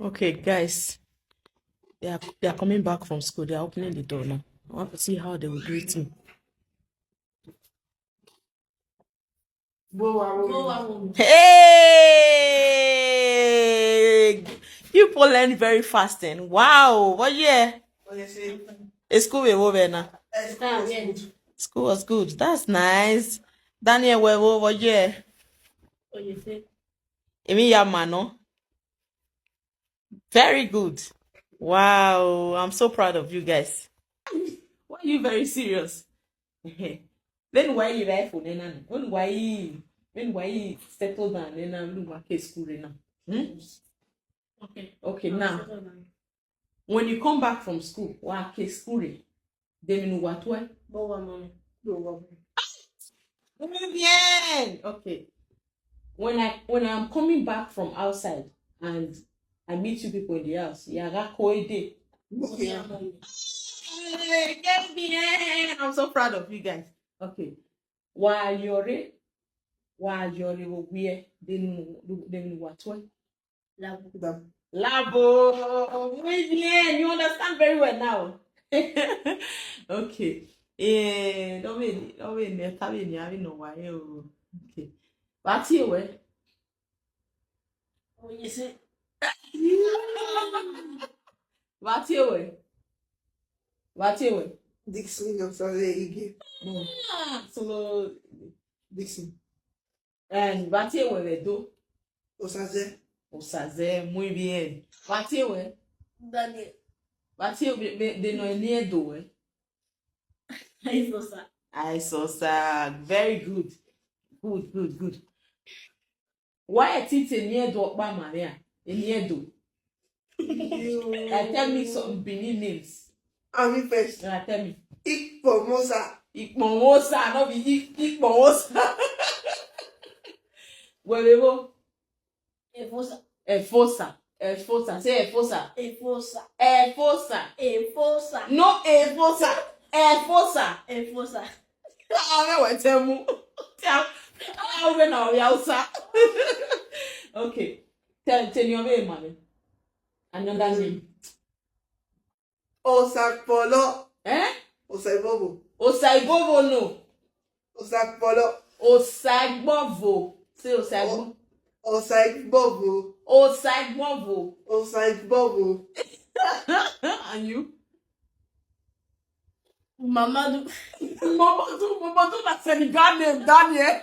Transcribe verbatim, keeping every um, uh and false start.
Okay, guys, they are they are coming back from school. They are opening the door now. I want to see how they will greet me. Hey, you people learn very fast then. Wow, what year? School we over now. School was good. That's nice. Daniel, where over? Yeah. Emi ya ma no. Very good. Wow, I'm so proud of you guys. Why are you very serious? Then why you rifle nena? When why when why settle down nena? Lu wa ke school nena. Hmm? Okay. Okay, now. When you come back from school, wa ke school re. Demi nu wa tuẹ. But wa mommy. Do wa mommy. Muy bien. Okay. When I when I'm coming back from outside and I meet you people in the house, ya gha ko ede. Okay. Hey, qué bien. I'm so proud of you guys. Okay. Wa yọre, wa yọre vbe owiẹ, demi nu wa tuẹ. Labo. Labo. Muy bien. You understand very well now. Okay. Eh, no be, no be ne ta be ni a be no wa ye o. Okay. Vbe a tie wẹ? Oyese. Vbe a tie wẹ? Vbe a tie wẹ? Dixon, Osaze, Ige. Mm. So, Dixon. And vbe a tie wẹ vbe Ẹdo? Osaze. Osaze, muy bien. Vbe a tie wẹ? Daniel. Vbe a tie wẹ vbe, vbe, de nọ eni Ẹdo wẹ? Aisosa. Aisosa, very good. Good, good, good. Wa ẹ ti te eni Ẹdo ọkpa ma vbe a? Eni Ẹdo. Like, tell me some Benin names. Ami first. Uh, tell me. Ikpomosa. Ikpomosa, no be Ik-, Ikpomosa. Where we go? Efosa. Efosa. Efosa. Say Efosa. Efosa. Efosa. Efosa. No Efosa. Efosa. Efosa. Ave wẹ tẹ mu. Tẹ, ave na ọre Hausa. Okay. Tell, tell your name, mommy. Another name. Osakpọlọ. Eh? Osaibọvo. Osaibọvo no. Osakpọlọ. Osaibọvo. Say Osaibọ-, Osaibọvo. Osaibọvo. Osaibọvo. And you? Mamadu. Mamadu, Mamadu, that's Senegal name, Daniel.